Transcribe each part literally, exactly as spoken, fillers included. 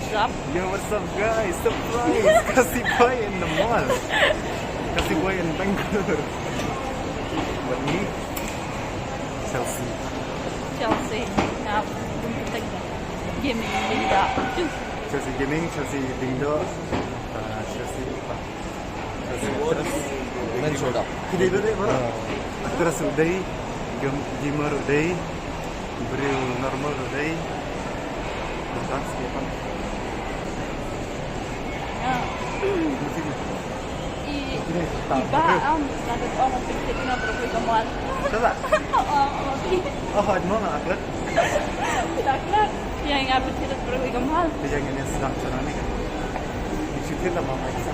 What's up? Yo, what's up, guys? Surprise! Khasi boy in the mall. Khasi boy in Bangalore. Bad ngi Chelsea. Chelsea. Nga gaming Lyngdoh. Chelsea gaming, Chelsea Lyngdoh. Uh, Chelsea. Actress. Actress u dei, gam-, gamer u dei, briew normal u dei. Dance ke pan. I, i ba am, na da ong pynthit na briew ka mon. Kata? Oh, oh. Oh, no, na aklat. Aklat. Yang apa tidak perlu ikan mahal. Dia yang ini sedang senang ni kan. Syukur lah mama isa.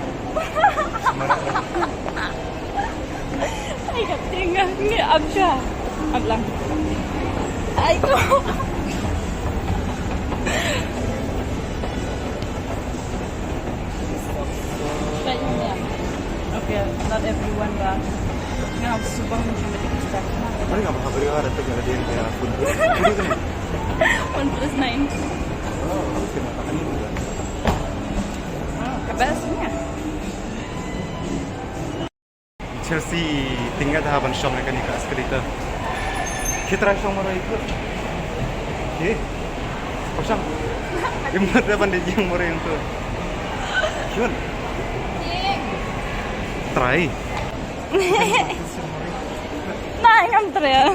Ai ka tinga ni absha. Ablang. Ai ko. Okay, not everyone, but nga subang. Mari nga ba habri ara tega dia yang kaya pun. One plus nine. Oh, okay, mata kan ini juga. Ah, ka best nya. Chelsea tinga da ban shong ne kani ka escalator. Ki try shong maro ikut. Ki. Ko shong. Im da ban de jing maro yang tu. Kyun. Try. Nah, ngam try.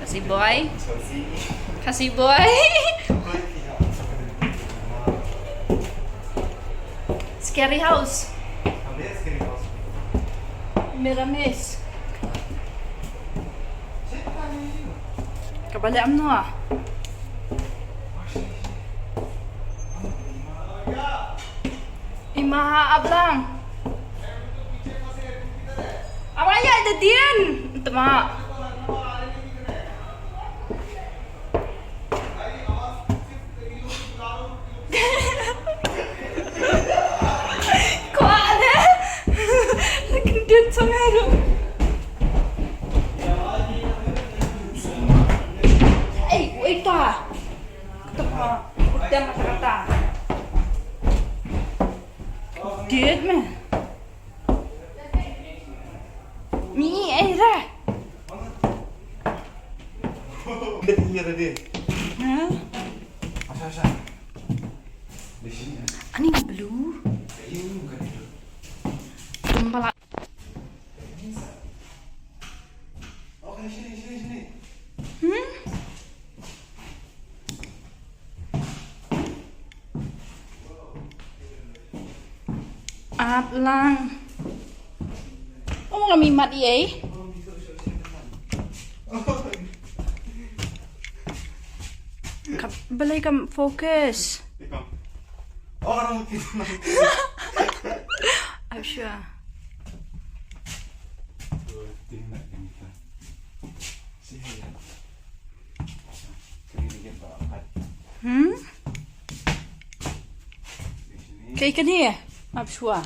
Khasi boy. Khasi boy. Scary house. Miramis. Ka ba leh amno? Imaha ablang. Abang ya ada din. Tema. Kwah de. Lakin din sangaru. Ei, wait ta. Tema. Tema kata. Date me. Mi ai ra. Date ni ra date. Ha? Asha, asha. Date ni. Ani nga blue. Ayu, bukan itu. Tumbala. Okay, sini, sini, sini. Hmm? At lang. Oh, kami mat iyai. Ka, balei kam focus? Oh, orang mungkin. I'm sure. Hmm? Kaei kane? Ap shuwa.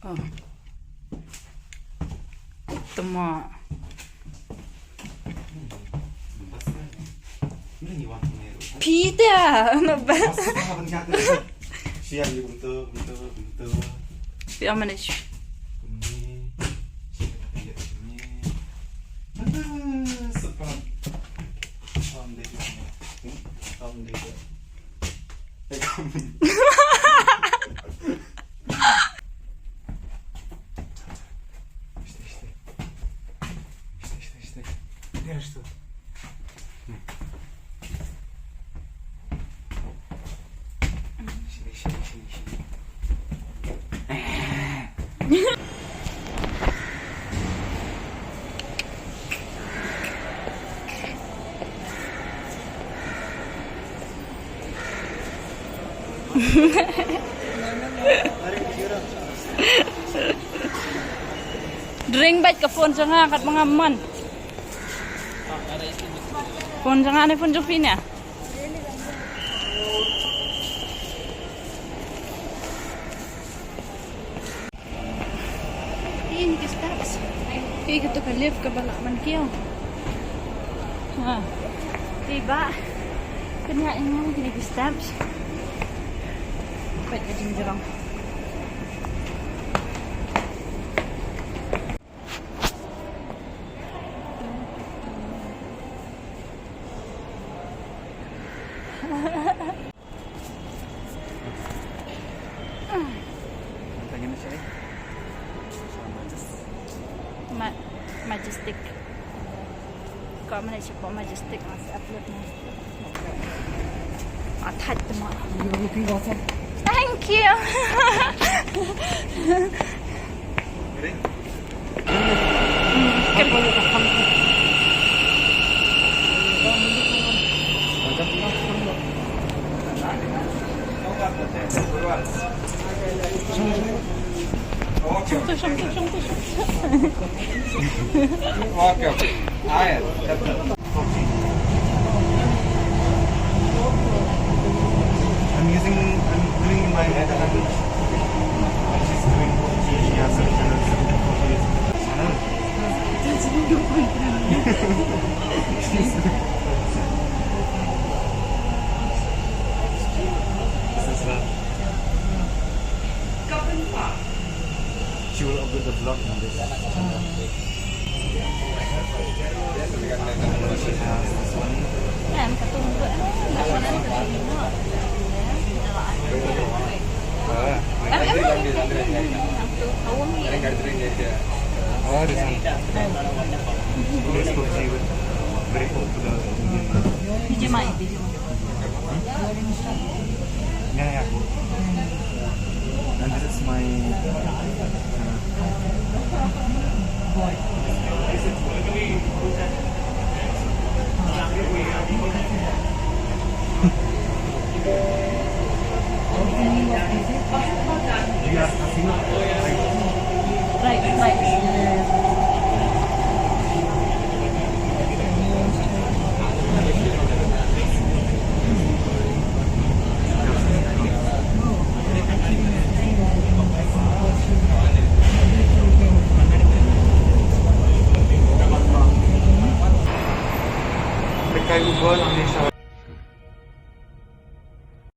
Oh. Tama. Phi te, no ba. Siap, you buntu, buntu, buntu. Phi aman ish. Kuni. Siap, you kuni. Aduh, sepah. Paham deh, paham deh. Eh, kami. Stay, stay. Stay, stay, stay. There's two. Hmm. Sini, sini, sini, sini. Ring bad ka phone jong nga kat ma nga man. Phone jong nga ne phone jong phi ne? Ïa kine ki steps. Ïa kito ka lift kaba lah ban kiew. Ha. Te ba pynïaid ïa nga ïa kine ki steps. Peit ka jingjrong. Ma-, Majestic. Ko mana siapa Majestic masih upload ni. Atat tu mak. You're looking awesome. Thank you. Okay, okay. Ah, yeah. I'm using, I'm doing my head and she's doing, she has a channel. This is her. She will upload the vlog in this. She has this one. Ah. Oh, this one. This PUBG with very popular Indian. Yeah, yeah. And this is my, uh, boy.